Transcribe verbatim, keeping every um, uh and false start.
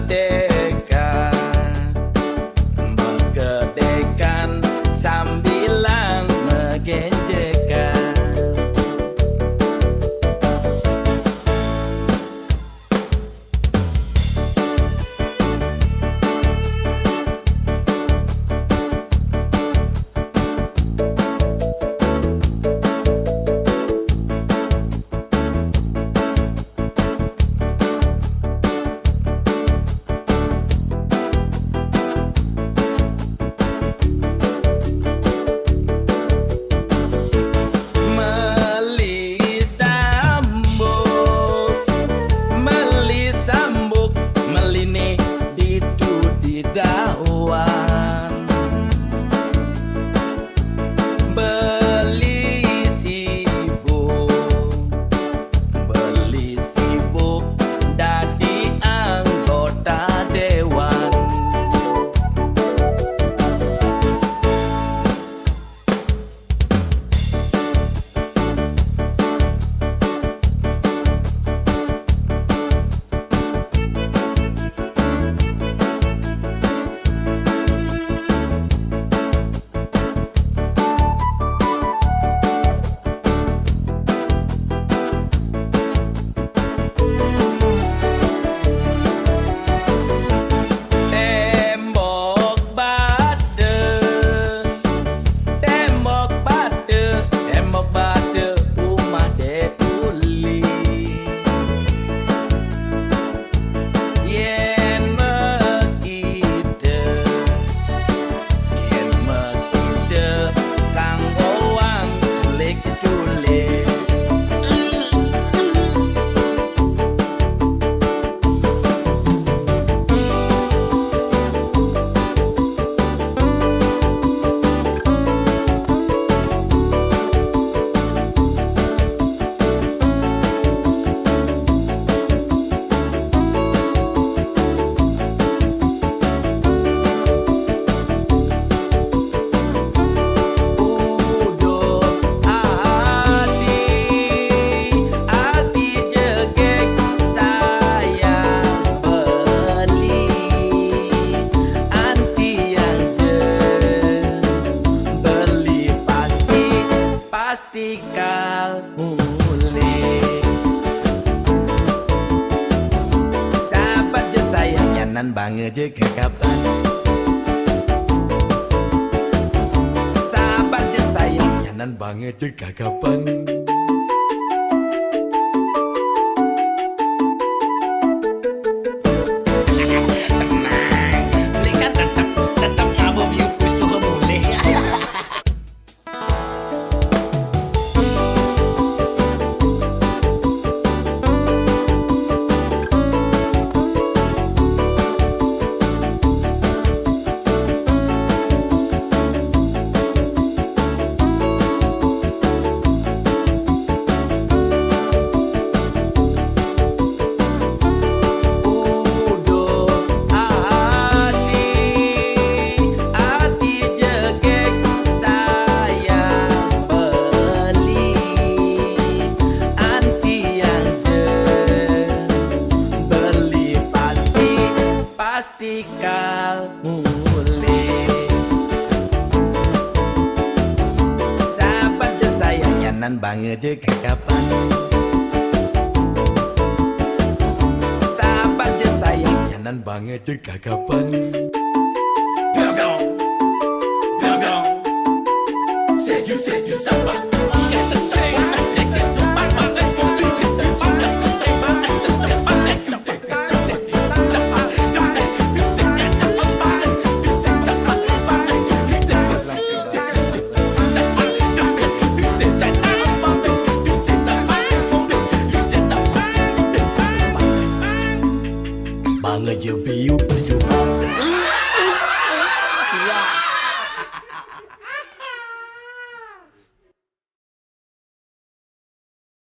Megedekan, megedekan sambilang megenjekan. Meli sambuk, meli sambuk, meline ditu didawan. Beli sibuk, beli sibuk dadi anggota dewan. Tembok bade, tembok bade, tembok bade, umah de uli. Yen mekite, yen mekite, kang owang culik-culik. Uduh ati, ati jegeg sayang beli, antian je beli pasti, pasti kal mulih. Sabar je sayang, nyanan bange je gagapan. Sabar je sayang, nyanan bange je gagapan. Tenang, beli kan tetep, tetep ngabo biu pusuh mulih. Uduh ati, ati jegeg sayang beli, antian je beli pasti, pasti kal mulih. Sabar je sayang, nyanan bange je gagapan. Sabar je sayang, nyanan bange je gagapan. Seju, seju, sabar. you push you up.